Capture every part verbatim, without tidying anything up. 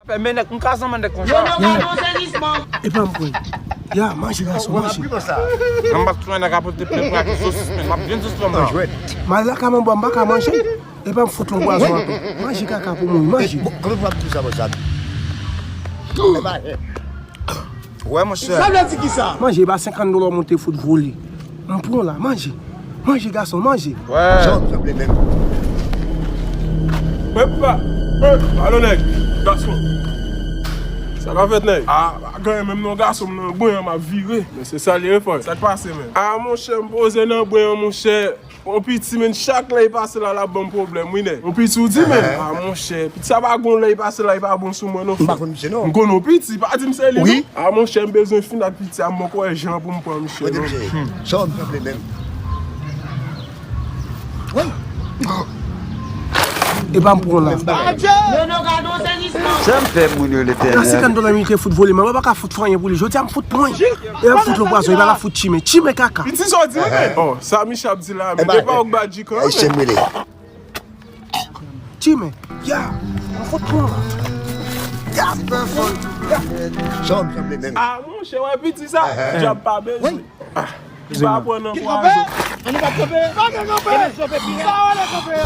Fè men nèg, m ka zanman nèg konsa. Yo, nou gade yon sezisman. Epa m pran. Ya, manje gason, manje. Nan m ap tounen nèg ap pote plen prak sosis, men m ap byen sosis mwen. M al lakay mwen, m pa ka manje. Epa m fout yon pwazon atò. Manje kaka pou mouri, manje. Bon, kòman w ap di sa konsa? Wè, monchè. Sa vle di kisa? Manje, e pa senkant dola w monte fout vole. M pran la, manje. Manje, gason, manje. Wè. Jan w sanble menm. Wè, papa. Wè, alo, nèg. Gason. Sa ka fèt, nèg? A, pa gen anyen menm non, gason, m nan bwen an, m ap vire. Men se sa l ye, frè. Sa k pase, menm? A, monchè, m poze nan bwen an, monchè. Yon piti, men chak lè li pase la, l ap ban m pwoblèm, wi, nèg. Yon piti, ou di, men. A, monchè, piti sa pa gon lè li pase la, li pa bon sou mwen, non, frè. M pa konn misye, non. M konn yon piti, pa di m se li, non. A, monchè, m bezwen fin ak piti a, m poko wè jan pou m pran misye, non. Kote misye ye? Sa w ap fè menm? Wi. Epa m pran la. Yo, nou gade yon sezisman. Sa m fè moun yo, Letènèl. Nan senkant dola m te fout vole, men mwen pa ka fout fè anyen pou li. Jodi a m fout pran. E ap fout lòt pwason, e pa la fout chimen. Chimen kaka. Piti sa w di, men. Oh, sa Michel ap di la, men. E pa Ogba G kan, men. Chimen. Ya. Mwen fout pran. Ya. Ya. Sa w ap fè menm? A, monchè, wè piti sa. Djab pa bezwen. Wi. Li pa pran nan pwazon. Ann nou pa kanpe. Pa kanpe. Sa w ale kanpe a.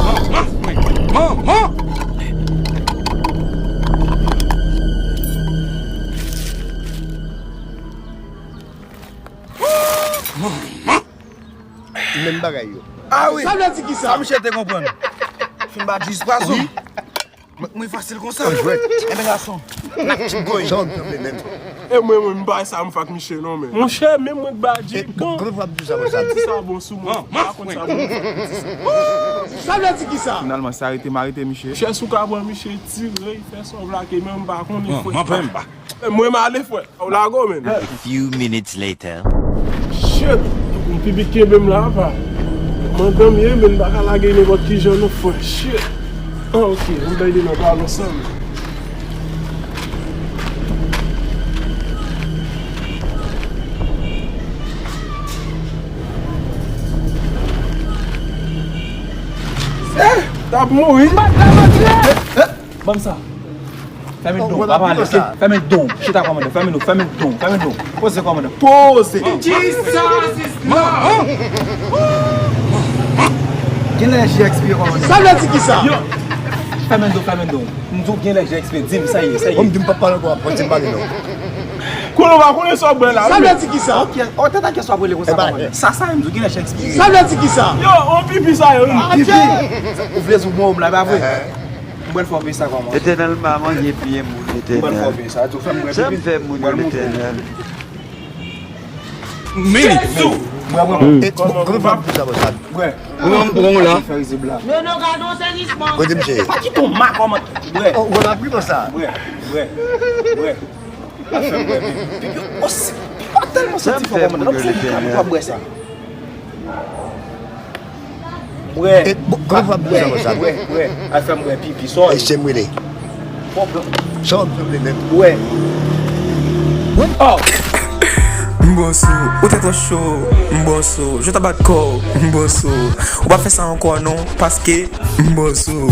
Menm bagay yo. A wi. Sa vle di kisa? Sa misye te konprann. Fin ba jis pwazon. Wi. Mwen, mwen fasil konsa. Enben gason. N ap tchip goy. Jan w sanble menm. E mwen, mwen, m pa sa m fè ak misye non, men. Monchè, menm mwen k ba Jim kan. Kòman w ap di sa konsa? Sa bon sou mwen. M pa konn sa bon. Sa vle di kisa? Finalman, se arete m arete misye. Monchè, si w ka pran misye, tire, fè sa w vle ak li, men m pa konnen, frè. Mwen, m ale, frè. Ou lage w, men. A few minutes later. Shit! Yon pipi kenbe m la, apa. Mandan m ye, men m pa ka lage nenpòt ki jan non, frè. Shit! Ah, ok, m bay li nan balon san. Eh! T ap mouri. Eh, eh. Ban m sa. Fèmen don, pa pale, ok? Fèmen don. Chita, kòmandan. Fèmen don, fèmen don, fèmen don. Poze, kòmandan. Poze. Jesus is Lord. Gen lè je ekspire, kòmandan. Sa vle di kisa? Yo. Fèmen don, fèmen don. M di w gen lè je ekspire. Di m, sa ye, sa ye. Bon, m di m p ap pale ankò, w ap pran ti m pale, non. Konnen w pa konnen sa w bwè la, wi. Sa vle di kisa? Ok, o, tèt a kès w ap rele konsa, kòmandan. Sa, sa, m di w gen lè je ekspire. Sa vle di kisa? Yo, on pipi sa yo, wi. Pipi. Ou vle di w bon, m la, pa vre? M pral fè w peye sa kòman? Letènèl pa manje pye moun, Letènèl. M pral fè w peye sa tou. Fè m bwè pipi. Sa m fè moun yo, Letènèl. Mini. Jezi! Bwè, bwè, bwè. E, kòman w ap di sa konsa? Bwè. Ou wè m pran w la? Fè rizib la. Men nou gade yon sezisman. Kote misye ye? Pa kite w ma kòman. Bwè. Oh, ou konn ap ri konsa? Bwè, bwè, bwè. Pa fè m bwè, men. Pipi, oh, si, pipi pa tèlman santi fò kòmandan. Nan fè yon kap, w ap bwè sa. Bwè. E, bon, kòman w ap di sa konsa? Bwè, bwè. Al fè m bwè pipi, sòy. E se m rele. Pwoblèm. Sa w ap sanble menm? Bwè. Oh! M bon sou, ou tèt ou cho, m bon sou, je ta bat kò w, m bon sou. Ou pa fè sa ankò non, paske m bon sou.